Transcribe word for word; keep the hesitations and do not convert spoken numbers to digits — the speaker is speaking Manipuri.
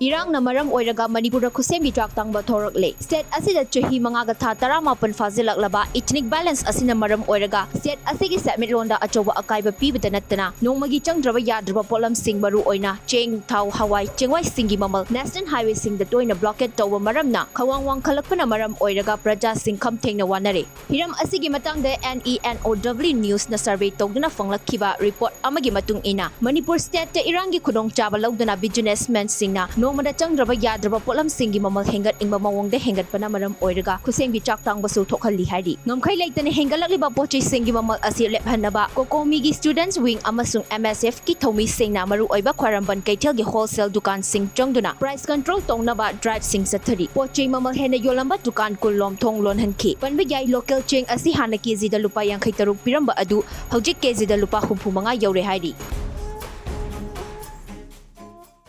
ꯏꯔꯥꯡꯅ ꯃꯔꯝ ꯑꯣꯏꯔꯒ ꯃꯅꯤꯄꯨꯔꯗ ꯈꯨꯠꯁꯦꯝꯒꯤ ꯆꯥꯛ ꯇꯥꯡꯕ ꯊꯣꯔꯛꯂꯦ꯫ State ꯑꯁꯤꯗ ꯆꯍꯤ ꯃꯉꯥꯒ ꯊꯥ ꯇꯔꯥꯃꯥꯄꯟ ꯐꯥꯖꯤꯜꯂꯛꯂꯕ ethnic balance ꯑꯁꯤꯅ ꯃꯔꯝ ꯑꯣꯏꯔꯒ state ꯑꯁꯤꯒꯤ ꯁꯦꯟꯃꯤꯠꯂꯣꯟꯗ ꯑꯆꯧꯕ ꯑꯀꯥꯏꯕ ꯄꯤꯕꯇ ꯅꯠꯇꯅ ꯅꯣꯡꯃꯒꯤ ꯆꯪꯗ꯭ꯔꯕ ꯌꯥꯗ꯭ꯔꯕ ꯄꯣꯠꯂꯝꯁꯤꯡ ꯃꯔꯨ ꯑꯣꯏꯅ ꯆꯦꯡ, ꯊꯥꯎ, ꯍꯋꯥꯏ, ꯆꯦꯡꯋꯥꯏꯁꯤꯡꯒꯤ ꯃꯃꯜ national highwayꯁꯤꯡꯗ ꯇꯣꯏꯅ blockade ꯇꯧꯕ ꯃꯔꯝꯅ ꯈ꯭ꯋꯥꯡ ꯋꯥꯡꯈꯠꯂꯛꯄꯅ ꯃꯔꯝ ꯑꯣꯏꯔꯒ ꯄ꯭ꯔꯖꯥꯁꯤꯡ ꯈꯝ ꯊꯦꯡꯅ ꯋꯥꯅꯔꯦ꯫ ꯍꯤꯔꯝ ꯑꯁꯤꯒꯤ ꯃꯇꯥꯡꯗ N E N O W Newsꯅ survey ꯇꯧꯗꯨꯅ ꯐꯪꯂꯛꯈꯤꯕ report ꯑꯃꯒꯤ ꯃꯇꯨꯡ ꯏꯟꯅ, ꯃꯅꯤꯄꯨꯔ stateꯇ ꯏꯔꯥꯡꯒꯤ ꯈꯨꯗꯣꯡꯆꯥꯕ ꯂꯧꯗꯨꯅ businessmanꯁꯤꯡꯅ ꯅꯣꯡꯃꯗ ꯆꯪꯗ꯭ꯔꯕ ꯌꯥꯗ꯭ꯔꯕ ꯄꯣꯠꯂꯝꯁꯤꯡꯒꯤ ꯃꯃꯜ ꯍꯦꯟꯒꯠꯅꯤꯡꯕ ꯃꯑꯣꯡꯗ ꯍꯦꯟꯒꯠꯄꯅ ꯃꯔꯝ ꯑꯣꯏꯔꯒ ꯈꯨꯠꯁꯦꯝꯒꯤ ꯆꯥꯛ ꯇꯥꯡꯕꯁꯨ ꯊꯣꯛꯍꯜꯂꯤ ꯍꯥꯏꯔꯤ꯫ ꯉꯝꯈꯩ ꯂꯩꯇꯅ ꯍꯦꯟꯒꯠꯂꯛꯂꯤꯕ ꯄꯣꯠꯆꯩꯁꯤꯡꯒꯤ ꯃꯃꯜ ꯑꯁꯤ ꯂꯦꯞꯍꯟꯅꯕ COCOMIꯒꯤ students wing ꯑꯃꯁꯨꯡ M S Fꯀꯤ ꯊꯧꯃꯤꯁꯤꯡꯅ ꯃꯔꯨꯑꯣꯏꯕ ꯈ꯭ꯋꯥꯏꯔꯝꯕꯟ ꯀꯩꯊꯦꯜꯒꯤ wholesale ꯗꯨꯀꯥꯟꯁꯤꯡ ꯆꯪꯗꯨꯅ price control ꯇꯧꯅꯕ driveꯁꯤꯡ ꯆꯠꯊꯔꯤ꯫ ꯄꯣꯠꯆꯩ ꯃꯃꯜ ꯍꯦꯟꯅ ꯌꯣꯜꯂꯝꯕ ꯗꯨꯀꯥꯟ ꯀꯨꯟ ꯂꯣꯝ ꯊꯣꯡ ꯂꯣꯟꯍꯟꯈꯤ꯫ ꯄꯟꯕ ꯌꯥꯏ, local ꯆꯦꯡ ꯑꯁꯤ ꯍꯥꯟꯅ KGꯗ ꯂꯨꯄꯥ ꯌꯥꯡꯈꯩ ꯇꯔꯨꯛ ꯄꯤꯔꯝꯕ ꯑꯗꯨ ꯍꯧꯖꯤꯛ KGꯗ ꯂꯨꯄꯥ ꯍꯨꯝꯐꯨ ꯃꯉꯥ ꯌꯧꯔꯦ ꯍꯥꯏꯔꯤ꯫